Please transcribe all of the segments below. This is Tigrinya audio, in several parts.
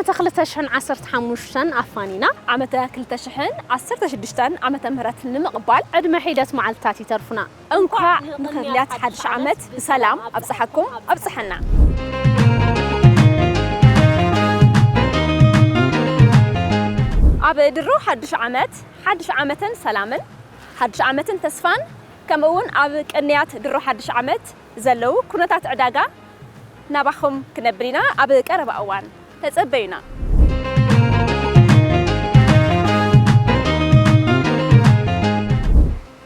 ዓመተ ክልተ ሽሕን ዓሰርተ ሓሙሽተን ኣፋኒና። ዓመተ ክልተ ሽሕን ዓሰርተ ሽዱሽተን ዓመተ ምህረት ንምቕባል ዕድመ ሒደት መዓልትታት ይተርፉና። እንኳዕ ንቕንያት ሓድሽ ዓመት ብሰላም ኣብፀሓኩም ኣብፀሐና። ኣብ ድሮ ሓድሽ ዓመት ሓድሽ ዓመትን ሰላምን ሓድሽ ዓመትን ተስፋን ከምኡ እውን ኣብ ቅንያት ድሮ ሓድሽ ዓመት ዘለዉ ኩነታት ዕዳጋ ናባኹም ክነብል ኢና። ኣብ ቀረባ እዋን ተጸበዩና።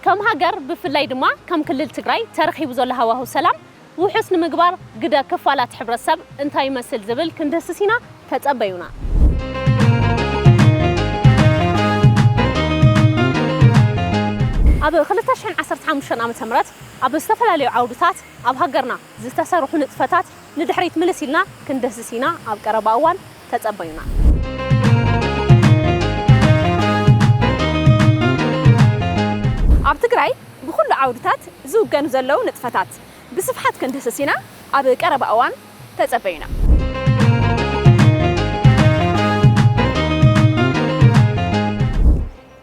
ከም ሃገር ብፍላይ ድማ ከም ክልል ትግራይ ተረኺቡ ዘሎ ሃዋህው ሰላም ውሑስ ንምግባር ግደ ክፋላት ሕብረተሰብ እንታይ ይመስል ዝብል ክንድህስስ ኢና። ተጸበዩና። ኣብ ክልተ ሽሕን ዓሰርተ ሓሙሽተን ዓመተ ምህረት ኣብ ዝተፈላለዩ ዓውድታት ኣብ ሃገርና ዝተሰርሑ ንጥፈታት ንድሕሪት ምልስ ኢልና ክንድህስስ ኢና። ኣብ ቀረባ እዋን ተጸበዩና። ኣብ ትግራይ ብኹሉ ዓውድታት ዝውገኑ ዘለዉ ንጥፈታት ብስፍሓት ክንድህስስ ኢና። ኣብ ቀረባ እዋን ተጸበዩና።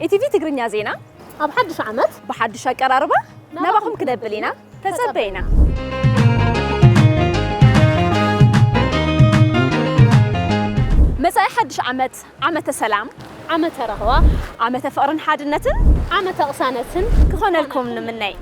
ኢቲቪ ትግርኛ ዜና ኣብ ሓድሽ ዓመት ብሓድሽ ኣቀራርባ ናባኹም ክነብል ኢና። ተጸበዩና። መጻኢ ሓድሽ ዓመት ዓመተ ሰላም፣ ዓመተ ራህዋ፣ ዓመተ ፍቕርን ሓድነትን፣ ዓመተ ቅሳነትን ክኾነልኩም ንምነይ።